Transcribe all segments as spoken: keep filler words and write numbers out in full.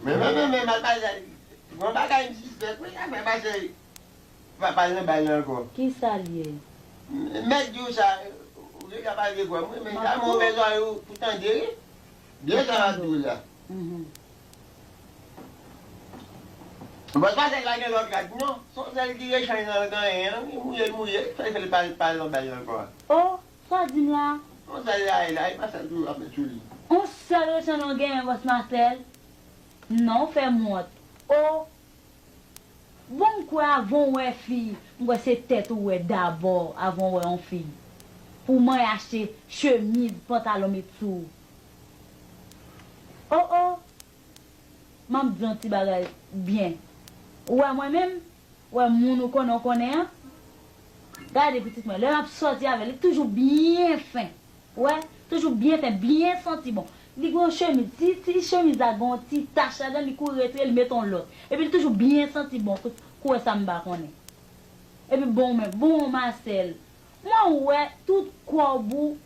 Men, men, men, men, Matmazel, gon bagay m sispèk, wi, afè Masèl pa, pa nan bal ankò. Ki sa l ye? M, mèt di w sa, ou deja pale de kò m, wi, men sa m ouvè zòrèy ou pou tande, wi. Byen sa m ap di w la. Mhm. Bon, Matmazel pa gen lòt rad, non. Se yon sèl ki rechanj nan l genyen an, li mouye, l mouye, sa fè l pa, pa nan bal ankò a. Oh, sa w di m la? Yon sèl la, la, e pa sa toujou ap met sou li. Yon sèl rechanj nou genyen, bòs Masèl? Non, w fè m wont. Oh! Bon, m kwè avan w wè fi, m kwè se tèt ou wè dabò avan w wè yon fi. Pou w manyen achte chemiz, pantalon met sou ou. Oh, oh! M ap di yon ti bagay byen. Ou wè mwen menm? Ou wè moun ou konnen, ou konnen an? Gade pitit mwen, lè m ap sòti avè l, li toujou byen fen. Ou wè, toujou byen fen, byen santi bon. Li gen yon chemiz, ti, ti chemiz la gen yon ti tach ladan l, li kouri retire, li met yon lòt. Epi li toujou byen santi bon, kou, kou wè sa m pa konnen. Epi bon, men, bon, Masèl, mwen wè tout kòb ou,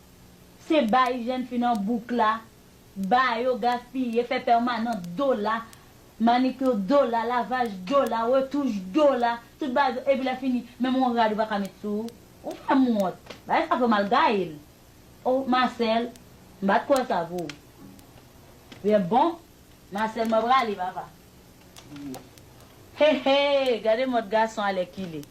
se bay jèn fi nan bouk la, ba yo, gaspiye, fè pèmanan dola, manikir dola, lavaj dola, retouch dola, tout bagay, epi lè fini, menm yon rad ou pa ka met sou ou. Ou fè m wont. Bagay sa fè m al gaye l. Oh, Masèl, m pa t kwè sa pou ou. Byen bon, Masèl, mwen prale, papa. He, he, gade mòd gason alèkile.